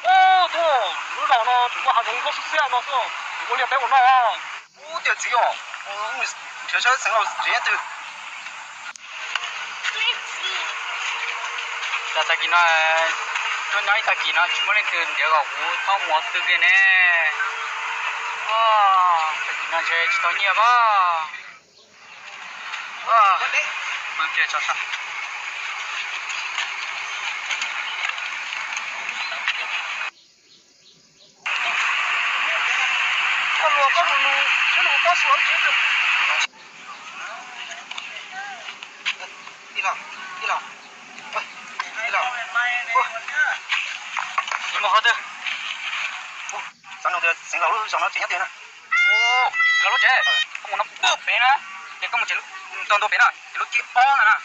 Ub, tuaj, lub zaum no tseem muaj hav zoov ntsuab xiab xiab no xwb, ua liaj teb ua noj. Ub, tiag txiv os, nrhiav saib xeev laus tsev nyob twg. Tag kis no, tuaj nyob ib tag kis no tsis muaj leej twg nrhiav kom kuv txhob mus ua twg li ne. Tag kis no ntshe tsis tau nyiaj pob. Koj luag koj mus nug seb nws puas paub suav tsev twg. Ib los, ib los, ib los. Mus qhov twg? Xeev laus lub zos no tsev nyob twg na? Xeev laus lub tsev, koj mus no pug pem na, ces koj mus txog ntua pem no ces lub cib ob ntawd na.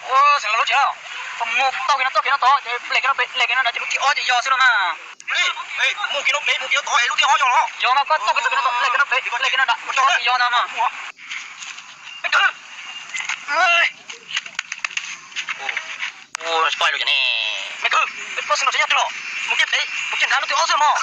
Ua, xeev laus lub tsev, koj mus tau kiag no txoj kiag no tod, ple kiag no pem, ple kiag no nrad ces lub cib ob ces yog xwb no mas. Mus kiag no pem, mus kiag no tod es lub cib ob yog los? Yog mas, koj txoj kiag txoj kiag no, ple kiag no pem, ple kiag no nrad, yog no mas. Ua, tsis paub lus cas ne. Me kwv, peb paub xeev laus tsev nyob twg los? Mus kiag pem, mus kiag nrad lub cib ob xwb mog.